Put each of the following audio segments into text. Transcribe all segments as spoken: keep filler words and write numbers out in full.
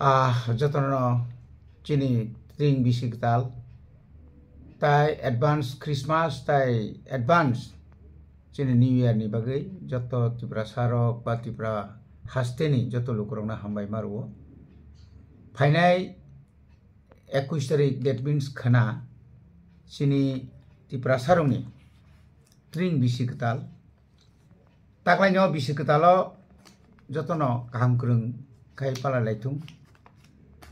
Ah, jotono chini tring bisi kwtal tai advance Christmas tai advance chini New Year ni bagwi joto Tiprasa rok ba Tipra hasteni joto lukurokno hambai ma rwo. Phainai ekush tarik, that means khwna chini Tiprasa rokni tring bisi kwtal. Taklaino bisi kwtalo jotono kaham kwrwng khai palai laithung,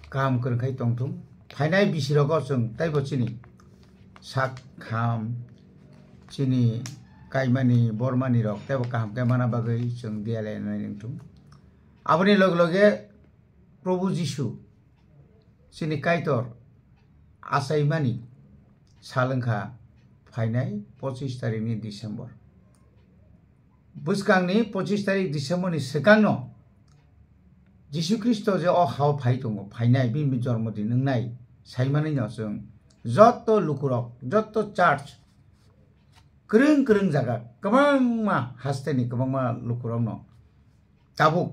kaham kwrwng khai tongthung. Phainai bisi rogo chwng taibo chini sak ham, chini kaimani bormani rok taibo kaham khe mana bagwi chwng diya lai nai nangthung. Aboni loge loge Probhu Jisu chini Kaitor achaimani sal wngkha phainai pochis tarikni December. Bwskangni pochis tarik Decemberni swkangno Jisu Khristo je o hao phai tongo, phainai bini jormo din wngnai saimanino chwng joto lukurok, joto church, kwrwng kwrwng jaga, kwbangma hasteni kwbangma lukurokno tabuk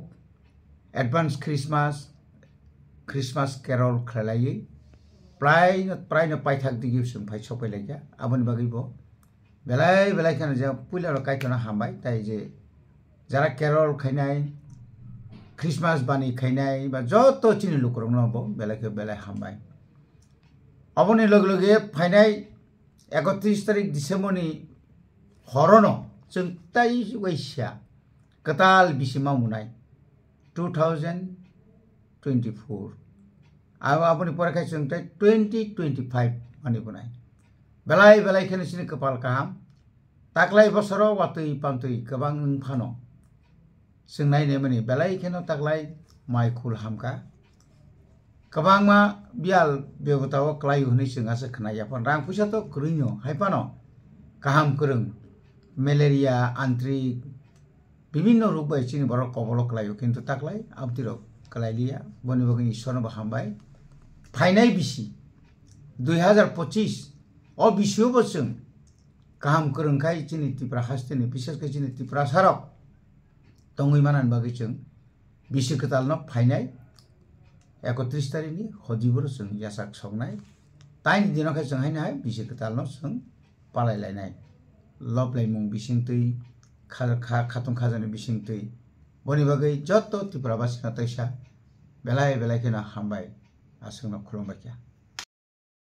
advance Christmas, Christmas carol khlailaiwi praino, praino paithak digi chwng phai sokpailaikha. Aboni bagwi bo belai belai kheno je puilaro Kaitorno hambai, tai je jara carol khainai, Christmas bani khainai ba joto chini lukurokno bo belai khe belai hambai. Aboni loge loge phainai ekotris tarik Decemberni horono chwng tai waisa kwtal bisi ma munai two thousand twenty-four. Abo, aboni pore khai chwng tai twenty twenty-five manwi bunai. Belai belai kheno chini kwpal kaham. Taklai bosoro watwi pantwi kwbang wng phano chwng nainai mani belai kheno taklai mai khul hamkha. Kwbangma biyal bebotao kwlaio hwnwi chwng aswk khna ya phano. Rang puisa to kwrwino hai phano kaham kwrwng, malaria, antrik, bibinno ruk bai chini borok kobolo kwlaio, kintu taklai abtirok kwlailiya, boni bagwi Ishwarno bo hambai. Phainai bisi dui hazar pochis o bisio bo chwng kaham kwrwng khai chini Tipra hasteni, bises khe chini Tiprasarok tongwi manani bagwi chwng bisi kwtalno phainai ekotris tarikni hodiboro chwng yachak soknai. Taini dino khe chwng haino hai bisi kwtalno chwng palai lainai. Lob laimung bisingtwi, kha-, kha-, khatung khajani bisingtwi. Boni bagwi joto Tripura basino teisa belai belai kheno hambai, aswkno khulumbai kha.